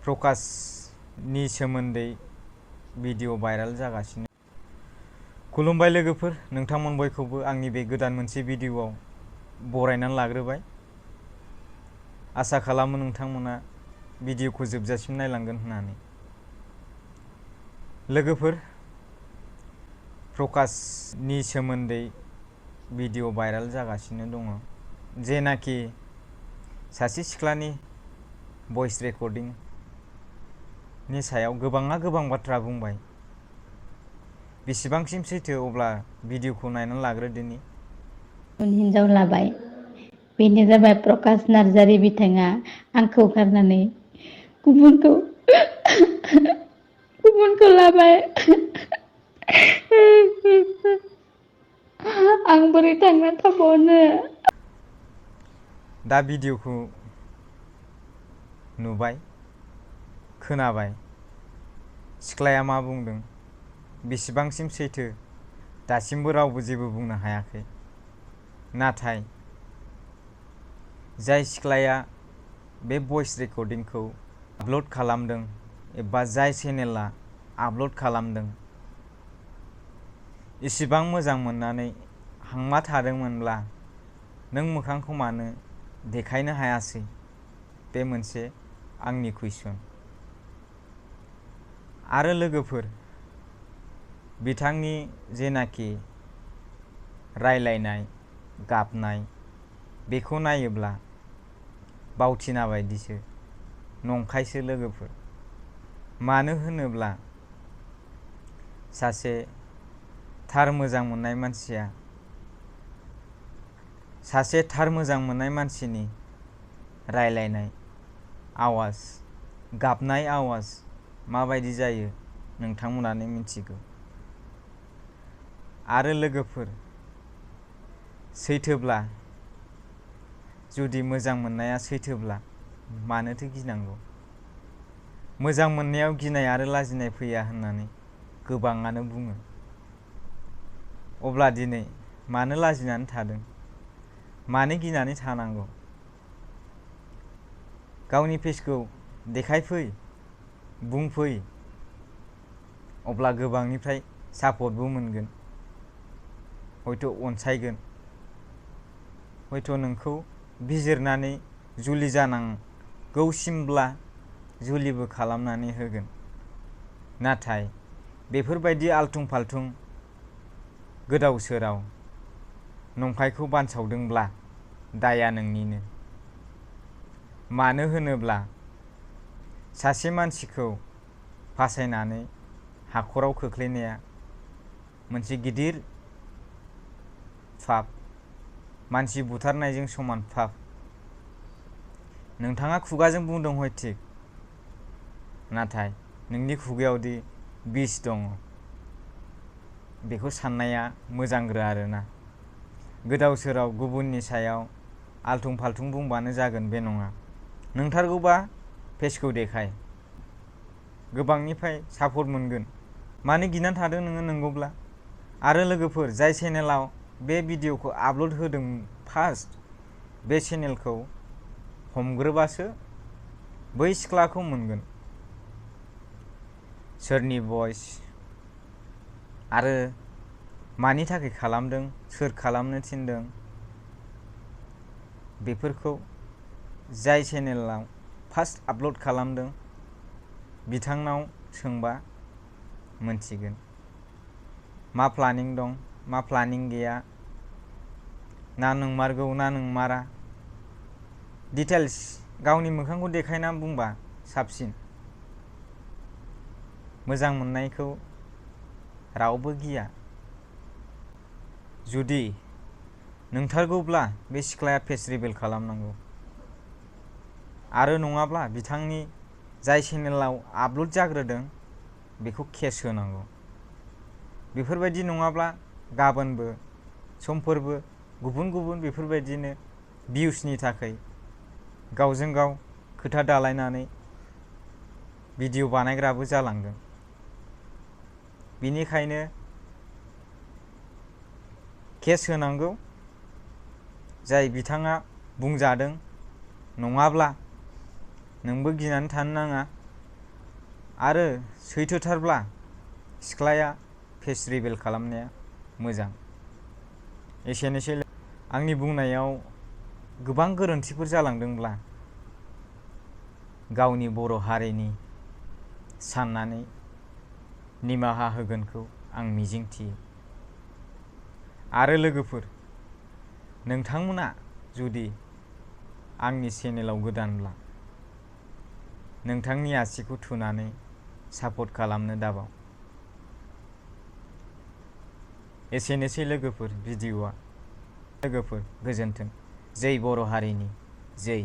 प्रकाशनि सोमोन्दै video viral जागासिनो। खुलुमबाय लोगोफोर, नोंथांमोन बयखौबो आंनि बे गोदान मोनसे भिडिअआव बरायनानै लाग्रोबाय। आसा खालामो नोंथांमोना भिडिअखौ जोबजासिम नायलांगोन होननानै। लोगोफोर, प्रकाशनि सोमोन्दै भिडिअ भाइराल जागासिनो दङ, जेनाखि सासे सिख्लानि भइस रेकर्डिंनि सायाव गोबां बाथ्रा बुंबाय। बेसेबांसिम सैथो, अब्ला भिडिअखौ नायनानै लाग्रोदिनि। हिनजाव लाबाय, बेनो जाबाय प्रकाश नार्जारी। बिथाङा आंखौ गारनानै गुबुनखौ लाबाय। आं बोरै थांना थाबावनो? दा भिडिअखौ नुबाय, खोनाबाय, सिख्लाया मा बुंदों, बेसेबांसिम सैथो दासिमबो रावबो जेबो बुंनो हायाखै। नाथाय जाय सिख्लाया बे भइस रेकर्डिंखौ आपल'ड खालामदों एबा जाय चेनेला आपल'ड खालामदों, इसिबां मोजां मोननानै हांमा थादोंमोनब्ला नों मोखांखौ मानो देखायनो हायासै? बे मोनसे आंनि कुइसन। आरो लोगोफोर, बिथांनि जेनाखि रायलायनाय, गाबनाय, बेखौ नायोब्ला बावथिना बायदिसो, नंखायसो लोगोफोर। मानो होनोब्ला सासे थार मोजां मोननाय मानसिनि रायलायनाय आवाज, गाबनाय आवाज माबायदि जायो नोंथांमोनानो मिथिगौ। आरो लोगोफोर, सैथोब्ला, जुदि मोजां मोननाया सैथोब्ला मानोथो गिनांगौ? मोजां मोननायाव गिनाय आरो लाजिनाय फैया होननानै गोबाङानो बुङो। अब्ला दिनै मानो लाजिनानै थादों? मानो गिनानै थानांगौ? गावनि फेसखौ देखायफै, बुंफै, अब्ला गोबांनिफ्राय सापर्टबो मोनगोन, हयथ' अनसायगोन, हयथ' नोंखौ बिजिरनानै जुलि जानांगौसिमब्ला जुलिबो खालामनानै होगोन। नाथाय बेफोरबायदि आल्थुं फाल्थुं गोदाव सोराव नंखायखौ बानसावदोंब्ला दाया नोंनिनो। मानो होनोब्ला सासे मानसिखौ फासायनानै हाखराव खोख्लैनाया मोनसे गिदिर पाप, मानसि बुथारनायजों समान पाप। नोंथाङा खुगाजों बुंदों हय थिक, नाथाय नोंनि खुगायावदि बिस दङ, बेखौ साननाया मोजांग्रो आरोना। गोदाव सोराव गुबुननि सायाव आल्थुं फाल्थुं बुंबानो जागोन बे नङा। नोंथारगौबा फेसखौ देखाय, गोबांनिफ्राय सापर्ट मोनगोन। मानो गिनानै थादों नोङो नंगौब्ला? आरो लोगोफोर, जाय चेनेलाव बे भिडिअखौ आपल'ड होदों फार्स्ट, बे चेनेलखौ हमग्रोबासो बै सिख्लाखौ मोनगोन। सोरनि भइस आरो मानि थाखाय खालामदों, सोर खालामनो थिनदों, बेफोरखौ जाय चेनेलाव फार्स्ट आपल'ड खालामदों बिथांनाव सोंबा मोनथिगोन। मा प्लानिं दं, मा प्लानिं गैया, ना नंमारगौ ना नंमारा, डिटेल्स गावनि मोखांखौ देखायना बुंबा साबसिन। मोजां मोननायखौ रावबो गिया। जुदि नंथारगौब्ला बे सिख्लाया फेस रिभिल खालामनांगौ, आरो नङाब्ला बिथांनि जाय चेनेलाव आपल'ड जाग्रोदों बेखौ केस होनांगौ। बेफोरबायदि नङाब्ला गाबोनबो समफोरबो गुबुन बेफोरबायदिनो भिउसनि थाखाय गावजों गाव खोथा दालायनानै भिडिअ बानायग्राबो जालांगोन। बेनिखायनो केस होनांगौ। जाय बिथाङा बुंजादों, नङाब्ला नोंबो गिनानै थानो नाङा। आरो सैथोथारब्ला सिख्लाया फेस रिभिल खालामनाया मोजां। एसेनोसै। आंनि बुंनायाव गोबां गोरोन्थिफोर जालांदोंब्ला गावनि बर' हारिनि साननानै निमाहा होगोनखौ आं मिजिंथियो। आरो लोगोफोर, नोंथांमोना जुदि आंनि चेनेलाव गोदानब्ला नोंथांनि आसिखौ थुनानै सापर्ट खालामनो दाबाव। एसेनोसै लोगोफोर भिडिअ'आ। लोगोफोर गोजोन्थों। जै बर' हारिनि जै।